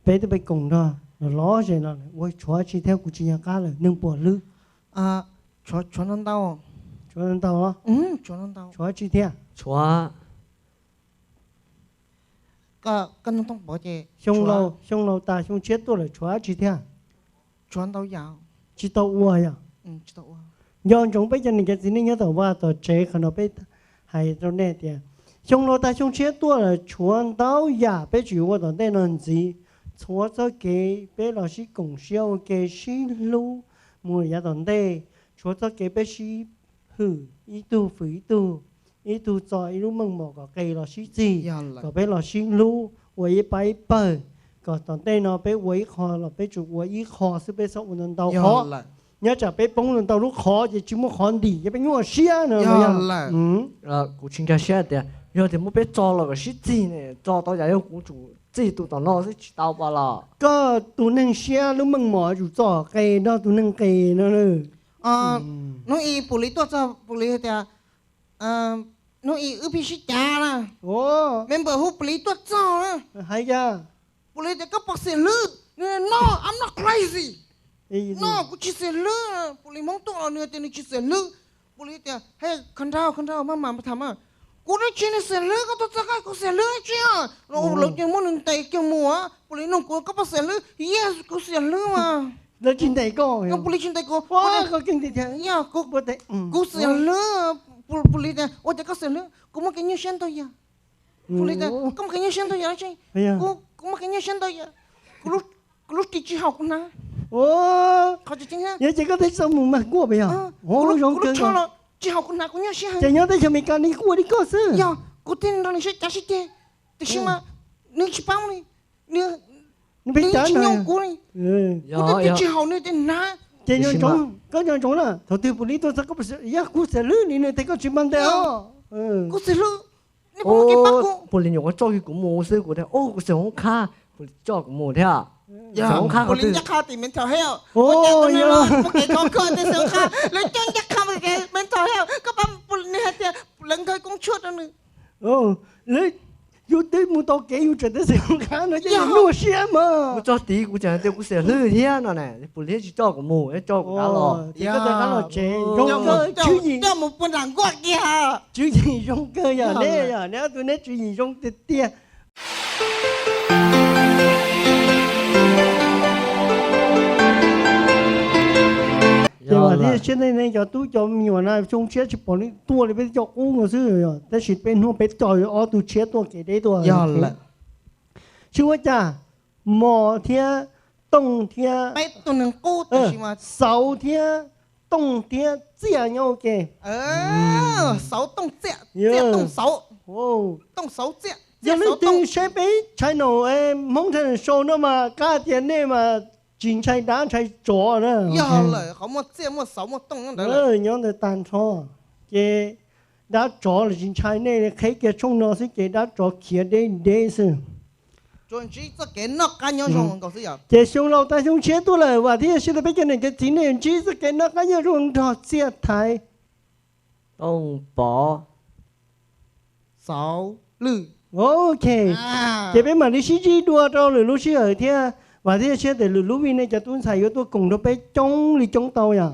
Peb twb peb koom nrog los los ze no lawm, ua tshuav tsi thiab, kuv tsis nco qab lawm, neeg puas hlwb? Tshuav ntau, tshuav ntau, tshuav tsi thiab? Tshuav. Xyoo laus tas xyoo tshiab tuaj lawm tshuav tsi thiab? Tshuav ntau yam, tsis tau ua yom. Nco ntsoov peb cov niam cov txiv neej nyob tom vaj tom tsev, qhov no peb hais rau nej tias xyoo laus tas xyoo tshiab tuaj lawm tshuav ntau yam peb tseem yuav ua tom ntej no ntxiv. Tshuav txoj kev peb los sib koom siab ua ke sib hlub mus yav tom ntej. Tshuav txoj kev peb sib hwm, ib tug hwm ib tug, ib tug txo ib lub meej mom kom qe los sib txig, kom peb los sib hlub ua ib pab ib pawg, kom tom ntej no peb ua ib qho los peb tsuas ua ib qho xwb, peb txhob ua ntau ntau qhov. Nyob tsam peb poob ntau lub qhov ces tsis muaj qhov ntim ces peb nyuaj siab no. Kuv tsis nkag siab tias yog tias muab peb tso los kom sib txig ne, tso tau yam yog kuv tsum txig tus tom no xwb tsis tau pas los? Koj tus neeg siab lub meej mom tsum txo qe nrog tus neeg qe no. Hnub ib pum li tuaj txog pum li tias, hnub ib wb pheej sib cav na, member hu pum li tuaj txog na, hais tias, pum li tias koj puas xiam hlwb? No, I'm not crazy. No, kuv tsis xiam hlwb. Pum li Hmoob tuaj los nws tias nws tsis xiam hlwb. Pum li tias, hej, kho nrau kho nrau, maj mam tham mas, kuv dab tsi nws xiam hlwb, koj tuaj txog koj kuv xiam hlwb dab tsi? Lawv cia muab nws ntes kiag mus. Pum li nug kuv koj puas xiam hlwb? Yes, kuv xiam hlwb mas. Lawv tsis ntes koj, pum li tsis ntes kuv. Kuv xiam hlwb. Pum li tias ua cas koj xiam hlwb? Kuv muaj kev nyuaj siab heev. Kuv muaj kev nyuaj siab ntau yam. Pum li tias koj muaj kev nyuaj siab ntau yam dab tsi? Kuv muaj kev nyuaj siab ntau yam. Kuv lub ris tsis haum kuv hnav. Qhov tseem ceeb, yog ces koj thiaj tau mus mag kuaj puas yog? Kuv lub tshoj los tsis haum kuv hnav, kuv nyuaj siab heev. Ces nyob teb chaws Amelikas nws kuj ua li koj xwb. Yog, kuv thiaj nrog nws sib cav sib ceg, tiam sis mas nws tsis paub li, nws tsis nyob kuv li. Kuv twb tias tsis haum nws tias hnav. Ces koj nco ntsoov na, thaum twg pum li tuaj txog koj puas xiam, yog kuv xiam hlwb li nws tias koj tsis mag ntes os. Kuv xiam hlwb, nej puas muaj kev pab kuv? Pum li nyuam qhuav tso kiag kuv mus xwb kuv tias, o, kuv xiam hoob qhab, pum li coj kuv mus thiab. Xiam hoob qhab, pum li ncaj qha tim mental health. Ua cas tus neeg no muaj kev khov kho tias xiam hoob qhab, lawv coj ncaj qha tim mental health, koj pab pum li, nws hais tias lawv nkag koob tshuaj rau nws. Lawv, yus twb mus tau kev yus tseem tias xiam hoob qhab no ces yus nyuaj siab mas. Kuv tso tid kuv tseem tias kuv xiam hlwb thiab no ne, pum li tsis coj kuv mus, coj kuv rov los. Ces koj rov qab los tsev, zoo kawg, tswv yim, coj mus puag nram nkuaj kiag. Tswv yim zoo kawg yom, neb yom, neb ob tug neb tswv yim zoo tiag tiag. Ces vam thiab cia siab nej cov tub cov me nyuam na, xyoo tshiab tsis pom li tuaj li, peb coj qub no xwb, tab sis peb hnub peb coj ob tug tshiab tuaj kev deb tuaj. Tsis ua cas, mos thiab tooj thiab, xauv thiab tooj thiab txiaj nyob ua ke. Yog leej twg saib peb channel, Hmoob channel show no mas qab tias nej mas tsis ntshai dab ntshai tsov na. Nyob ntawd tag nrho, ces dab tsov los tsis ntshai nej, qheb kiag tshooj no xwb ces dab tsov khiav deb deb xwb. Ces xyoo laus tas xyoo tshiab tuaj lawm, vam thiab cia siab tias peb cov niam cov txiv nej yuav ntsib txoj kev noj qab nyob zoo nrog Txiaj Thaiv, Tooj Pov, Xauv Lwj. Ok, ces peb mam li sib ntsib dua rau lwm lub sij hawm thiab. Vam thiab cia siab tias lwm lub vij nej cov tub ntxhais yuav tuaj koom nrog peb coob li coob tau yom.